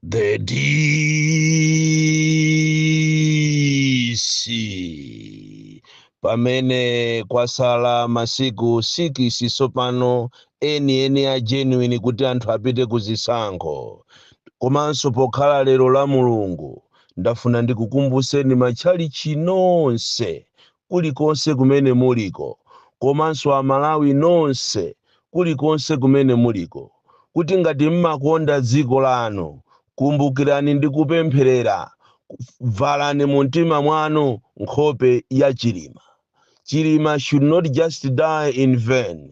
The DC. Pamene kwasala masiku 6 sopano enieni a genuine kuti anthu apite ku zisankho, komanso pokhala lero la Mulungu, ndafuna ndikukumbuseni matchalichi nonse kulikonse kumene muliko, komanso Amalawi nonse kulikonse kumene muliko, kuti ngati mmakonda dziko lanu, kumbukirani ndi kupempherera, valani mu mtima mwanu nkhope ya Chilima. Chilima should not just die in vain.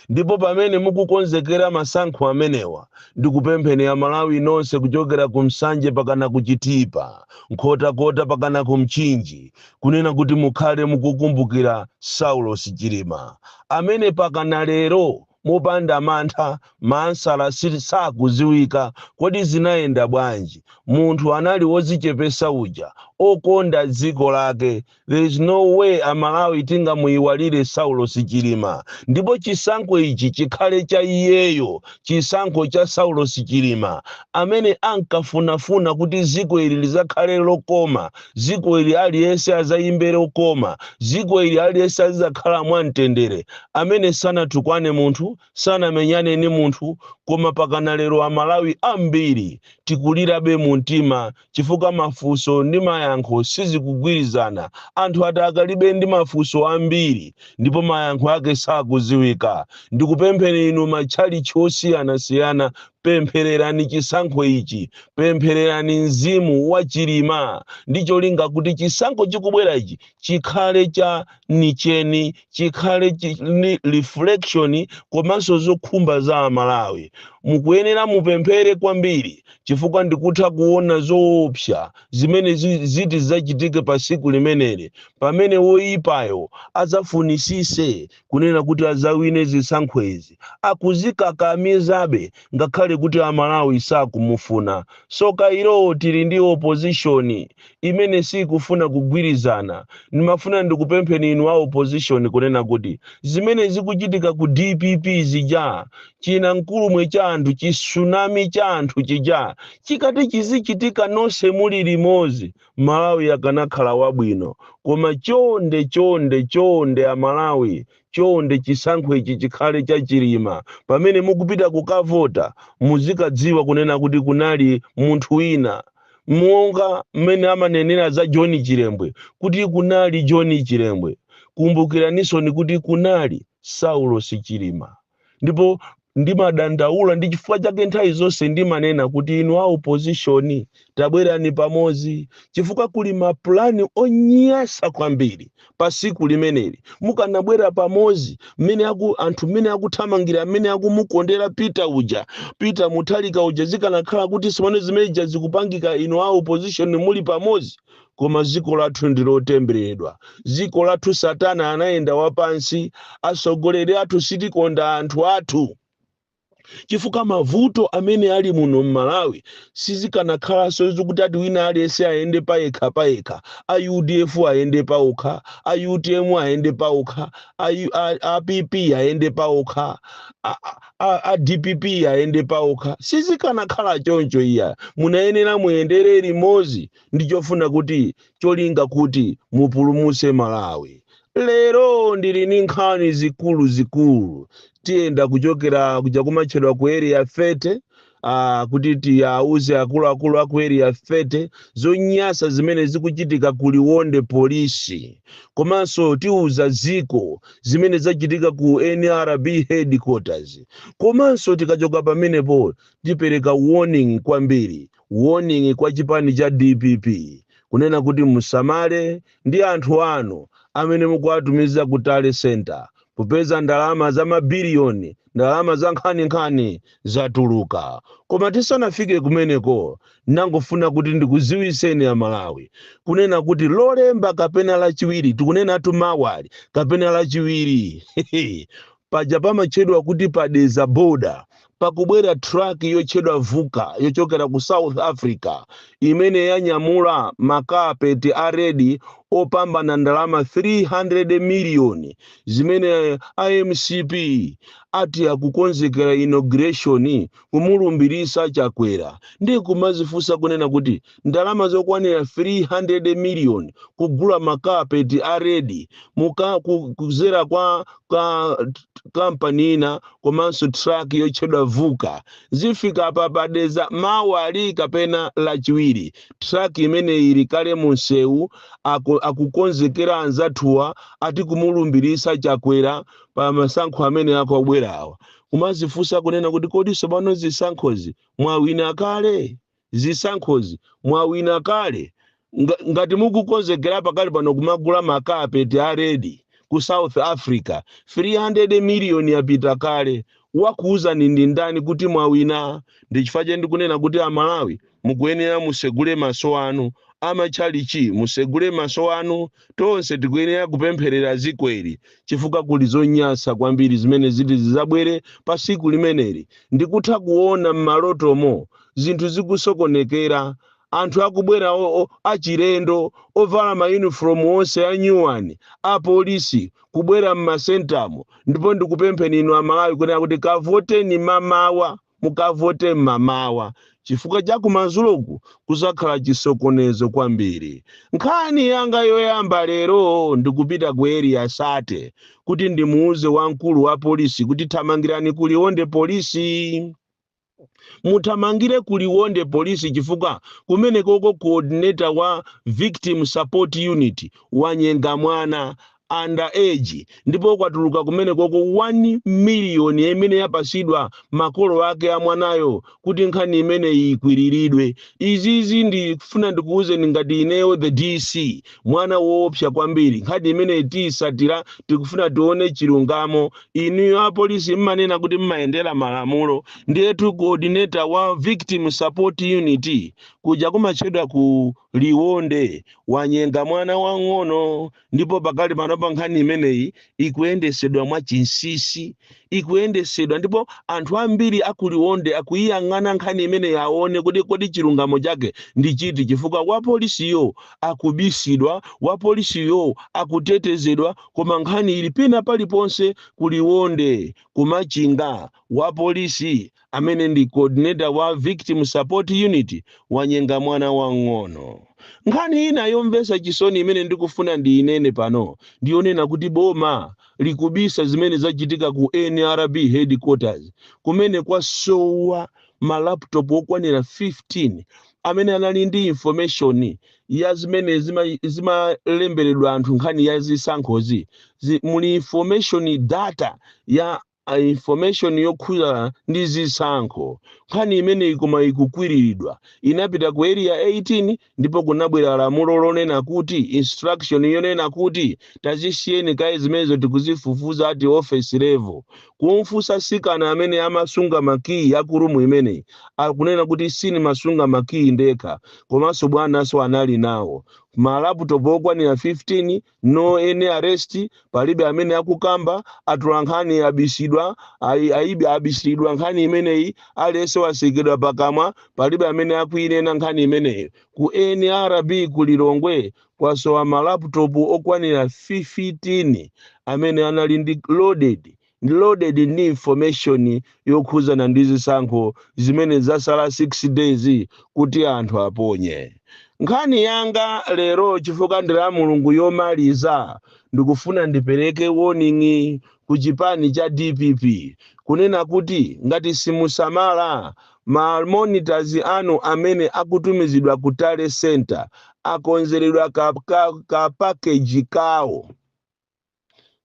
Ndipo pamene mukukonzekera masankho amenewa, ndikupempheni Amalawi nonse, kuchokera ku Msanje pakana ku Chitipa, Nkhotakota pakana ku Mchinji, kunena kuti mukhale mukukumbukira Saulos Chilima, amene pakana lero mopanda mantha maansala sakuziwika. Kodi zinayenda bwanji? Munthu anali wozichepesa uja, okonda dziko lake. There is no way Amalawi tingamuyiwalire Saulos Chilima. Ndipo chisankho ichi chikhale cha iyeyo, chisankho cha Saulos Chilima, amene ankafunafuna kuti dziko ili lizakhale lokoma, dziko ili aliyense azayimbe lokoma, dziko ili aliyense azizakhala mwamtendere, amene sanatukwane munthu, sanamenyane ni munthu. Koma pakana lero Amalawi ambiri tikulirabe mu mtima, chifukwa mafunso ndi mayankho sizikugwirizana. Anthu ati akalibe ndi mafunso ambiri ndipo mayankho ake sakuziwika. Ndikupempheni inu matchalichi osiyanasiyana, pemphererani chisankho ichi, pemphererani mzimu wa Chilima, ndi cholinga kuti chisankho chikubwera ichi chikhale cha nicheni, chikhale ni reflection komanso zokhumba za Amalawi. Mukuyenera mupemphere kwambiri, chifukwa ndikutha kuona zoopsa zimene ziti zachitike pa siku limeneli, pamene woyipayo adzafunisise kunena kuti azawine zisankho izi, akuzikakamizabe ngakhale kuti Amalawi sakumufuna. Soka ilo, tili ndi opposition imene sikufuna kugwirizana. Ndimafuna ndikupempheni inu a opposition kunena kuti zimene zikuchitika ku DPP zija, china mkulumwe cha anthu, chisunami cha anthu chija, chikati chizichitika nonse muli limodzi, Malawi akanakhala wabwino. Koma chonde, chonde, chonde Amalawi, chonde, chisankho ichi chikhale cha Chilima. Pamene mukupita kukavota, muzikadziwa kunena kuti kunali munthu wina, monga mmene amanenera za John Chilembwe kuti kunali John Chilembwe, kumbukiraninso kuti kunali Saulos Chilima. Ndipo ndimadandaula, ndi chifukwa chake nthawi zonse ndimanena kuti inu a opposition, tabwerani pamodzi, chifukwa kuli mapulani onyasa kwambiri pa siku limeneli. Mukanabwera pamodzi, mmene aku anthu mmene akuthamangira, mmene akumukondera Peter uja, Peter Mutharika uja, zikanakhala kuti simene zimeneja zikupangika inu a opposition muli pamodzi. Koma dziko lathu ndi lotembereredwa. Dziko lathu Satana anayenda wapansi. Atsogoleri athu sitikonda anthu athu, chifukwa mavuto amene ali muno mMalawi, sizikanakhalanso zikuti ati wina aliyense ayende payekha payekha, a UDF ayende paokha, a UTM ayende paokha, a PP ayende paokha, a DPP ayende paokha. Sizikanakhala choncho iya. Munayenera muyendere limodzi ndi chofuna kuti cholinga kuti mupulumuse Malawi. Lero ndili ndi nkhani zikulu zikulu. Tiyenda kuchokera kuja kumatchedwa ku Area 30, kuti tiyauze akuluakulu aku Area 30 zonyasa zimene zikuchitika ku Liwonde polisi, komanso tiuza ziko zimene zachitika ku NRB headquarters. Komanso tikachoka pamenepo, tipereka warning kwambiri, warning kwa chipani cha DPP, kunena kuti musamale ndi anthu anu amene mukuwatumiza ku tally center, popeza ndalama za mabiliyoni, ndalama za nkhaninkhani zatuluka. Koma tisanafike kumeneko, nangofuna kuti ndikuziwiseni Amalawi kunena kuti Lolemba kapena Lachiwiri, tikunenatu mawali kapena Lachiwiri, paja pamatchedwa kuti padeza border, pakubwera truck yotchedwa Vuka yochokera ku South Africa, imene yanyamula makapeti a red. Opambana ndalama 300 miliyoni zimene IMCP ati akukonzekera inauguration, kumulumbirisa Chakwera, ndi kumazifunsa kunena kuti ndalama zokwanira 300 miliyoni kugula makapeti a red muka kuzera kwa kampani ina komanso truck yotchedwa Vuka zifika pa padeza mawali kapena Lachiwiri. Truck imene ili kale munsewu, akukonzekera anzathuwa ati kumulumbirisa Chakwera pa masankho amene akubwerawa. Kumazifunsa kunena kuti kodi tsopano zisankhozi mwawina kale? Zisankhozi mwawina kale? Ngati mukukonzekera pakali pano kumagula makapeti a red ku South Africa, 300 miliyoni yapita kale, wakuuzani ndi ndani kuti mwawina? Ndi chifukwa chake ndikunena kuti Amalawi mukuyenera musegule maso anu, amatchalichi musegule maso anu, tonse tikuyenera kupempherera zikweri, chifukwa kuli zonyasa kwambiri zimene ziti zizabwere pa siku limeneli. Ndikutha kuona m'malotomo zinthu zikusokonekera, anthu akubwera achilendo ovala mayunifomu onse a nyuwani, apolisi kubwera m'masentamo. Ndipo ndikupempheni inu Amalawi kunena kuti kavoteni mamawa, mukavote mmamawa, chifukwa cha kumadzuloku kuzakhala chisokonezo kwambiri. Nkhani yanga yoyamba lero, ndikupita ku Area 30 kuti ndimuuze wamkulu wa polisi kuti thamangirani ku Liwonde Polisi, muthamangire ku Liwonde Polisi, chifukwa kumene koko coordinator wa Victim Support Unit wanyenga mwana under age, ndipo kwatuluka kumene koko 1 miliyoni imene yapasidwa makolo ake a mwanayo kuti nkhani imene ikwiriridwe. Izizi ndifuna ndikuwuzeni ngati ineyo the DC, mwana woopsa kwambiri. Nkhani imene tiyisatira, tikufuna tione chilungamo. Inuyo apolisi mmanena kuti mmayendera malamulo, ndiyetu coordinator wa Victim Support Unit kuja kumatchedwa ku Liwonde wanyenga mwana wang'ono, ndipo pakali pano pa nkhani imeneyi ikuyendesedwa mwachinsinsi, ikuyendesedwa, ndipo anthu ambiri akuliwonde akuyiyang'ana nkhani imeneyi aone kuti kodi chilungamo chake ndi chiti, chifukwa wapolisiyo akubisidwa, wapolisiyo akutetezedwa, koma nkhani ili pena paliponse. Kuliwonde, kumachinga, wapolisi amene ndi coordinator wa Victim Support Unit wanyenga mwana wang'ono. Nkhani ina yomvetsa chisoni imene ndikufuna ndiyinene pano ndiyonena kuti boma likubisa zimene zachitika ku NRB headquarters, kumene kwasowa ma laptop okwanira 15 amene anali ndi information ya zimene zimalemberedwa anthu nkhani ya zisankhozi. Muli information, data ya information yokhuzana ndi zisankho. Nkhani imeneyi koma ikukwiriridwa, inapita ku Area 18, ndipo kunabwera lamulo lonena kuti, instruction yonena kuti tazisiyeni kaye zimenezo, tikuzifufuza ati office level. Kumfunsa sikana amene amasunga makiyi aku room imeneyi, akunena kuti sinimasunga makiyi ndekha, komanso bwananso anali nawo ma laptop okwanira 15. No any arrest, palibe amene akukamba. Atula nkhani abisidwa, aibi abisidwa nkhani imeneyi, aliyense wasekedwa pakamwa, palibe amene akuyinena nkhani imeneyi. Ku NRB ku Lilongwe kwasowa ma laptop okwanira 15 amene anali ndi loaded ndi information yokhuzana ndi zisankho zimene zasala 6 days kuti anthu aponye. Nkhani yanga lero, chifukwa ndi la Mulungu, yomaliza, ndikufuna ndipereke warning ku chipani cha DPP kunena kuti ngati simusamala, ma monitors anu amene akutumizidwa ku tally center akonzeredwa ka package kawo,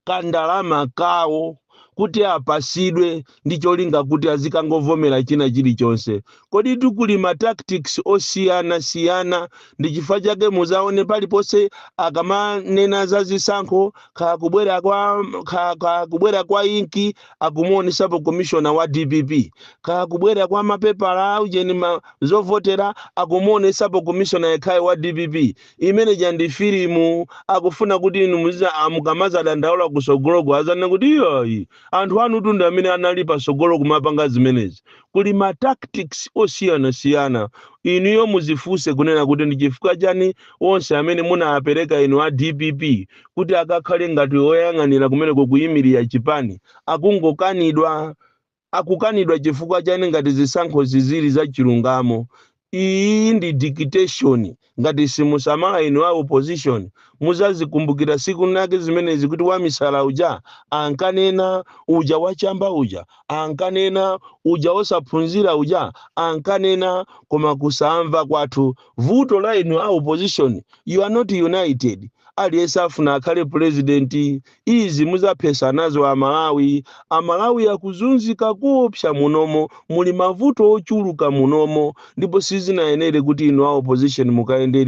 kandalama kawo kuti apasidwe ndi cholinga kuti azikangovomera china chilichonse. Kodi tikuli ma tactics osiyanasiyana? Ndi chifukwa chake muzaone paliponse akamanena za zisankho, kaya kubwera kwa inki, akumuonesapo commissioner wa DPP, kaya kubwera kwa mapepala aujeni zovotera, akumuonesapo commissioner yekhayo wa DPP. Imene ja ndi filimu, akufuna kuti inu muziza mukamazadandaula kusogoloko azanena kuti iyayi. Anthu anutu ndi amene anali pasogolo kumapanga zimenezi. Kuli ma tactics osiyanasiyana. Inuyo muzifunse kunena kuti ndi chifukwa chani onse amene munawapereka inu a DPP kuti akakhale ngati oyang'anira kumeneko, kuyimirira chipani, akungokanidwa? Akukanidwa chifukwa chani ngati zisankho zizili za chilungamo? Iyi ndi dictation. Ngati simusamala inu a opposition, muzazikumbukira siku nake zimenezi, kuti wamisala uja ankanena uja, wachamba uja ankanena uja, osaphunzira uja ankanena, koma kusamva kwathu. Vuto la inu a opposition, you are not united. Aliyense afuna akhale president. Izi muzaphesa nazo Amalawi. Amalawi akuzunzika kuopsa munomo, muli mavuto ochuluka munomo, ndipo sizinayenere kuti inu a opposition mukayende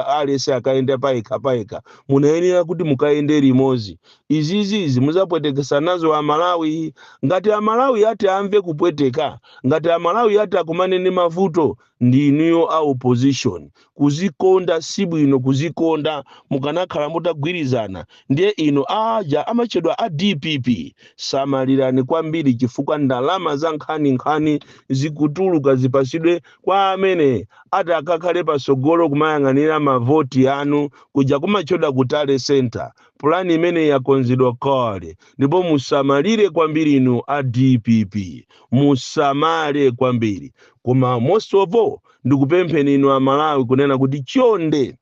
aliyense akayende payekha payekha. Munayenera kuti mukayende limodzi. Izizizi muzapwetekesa nazo Amalawi. Ngati Amalawi ati amve kupweteka, ngati Amalawi ati akumane ndi mavuto, ndi inuyo a opposition. Kuzikonda sibwino, kuzikonda. Mukanakhala mutagwirizana. Ndiye inu aja amachedwa a DPP, samalirani kwambiri, chifukwa ndalama za nkhaninkhani zikutuluka, zipasidwe kwa amene ati akakhale pasogolo kumayang'anira mavoti anu kuja kumachedwa ku tally center. Pulani imene yakonzedwa kale, ndipo musamalire kwambiri inu a DPP, musamale kwambiri. Koma most of all, ndikupempheni inu Amalawi kunena kuti chonde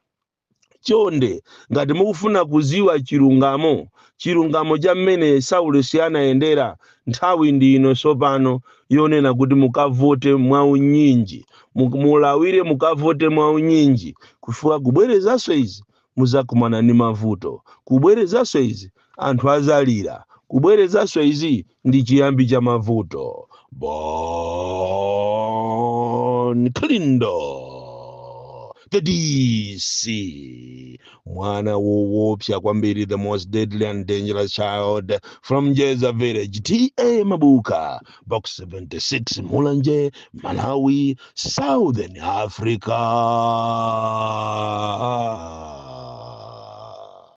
chonde, ngati mukufuna kuziwa chilungamo, chilungamo cha mmene Saulos anayendera, nthawi ndi ino tsopano yonena kuti mukavote mwaunyinji. Mulawire mukavote mwaunyinji, kufuka kubwerezanso izi muzakumana ndi mavuto. Kubwerezanso izi anthu azalira. Kubwerezanso izi ndi chiyambi cha mavuto. Bon Kalindo, the DC, mwana woopsa kwambiri, the most deadly and dangerous child from Jeza Village, TA Mabuka, Box 76, Mulanje, Malawi, Southern Africa.